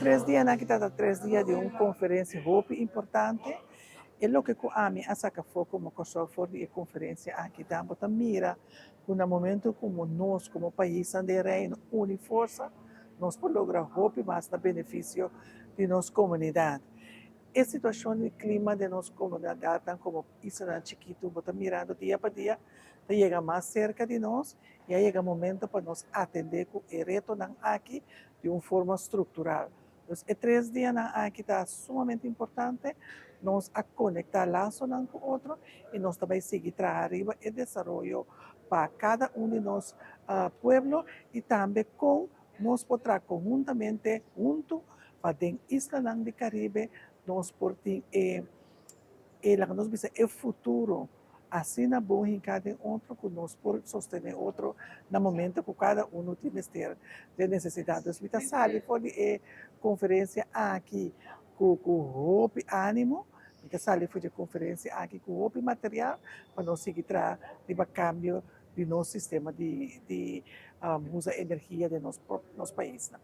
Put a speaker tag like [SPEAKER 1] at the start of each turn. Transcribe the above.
[SPEAKER 1] Tres dianan aki tabata tres dia di un konferensia hopi importante. E loke ku ami a saka afó komo Kòrsou for di e konferensia aki ta bo ta mira ku na momento komo nos komo paisnan den Reino uni forsa nos por logra hopi mas na benefisio di nos komunidat. E situashon di klima den nos komunidatnan komo islanan chikitu bo ta mirando dia pa dia ta yega mas serka di nos i a yega momento pa nos atendé ku e retonan aki di un forma struktural. Dus e tres dianan aki ta sumamente importante, nos a konektá lasonan ku otro i nos ta bai sigui traha riba e desaroyo pa kada un di nos pueblo i tambe kon nos por traha konhuntamente huntu pa den islanan di Karibe nos por tin e e laga nos bisa e futuro asina bon hinká den otro ku nos por sostené otro na momento ku kada uno tin mester den nesesidat. Dus mi ta sali for di e konferensia aki ku ku hopi ánimo, mi ta sali for di e konferensia aki ku hopi material pa nos sigui traha riba kambio di nos sistema di di usa energia den nos nos paisnan.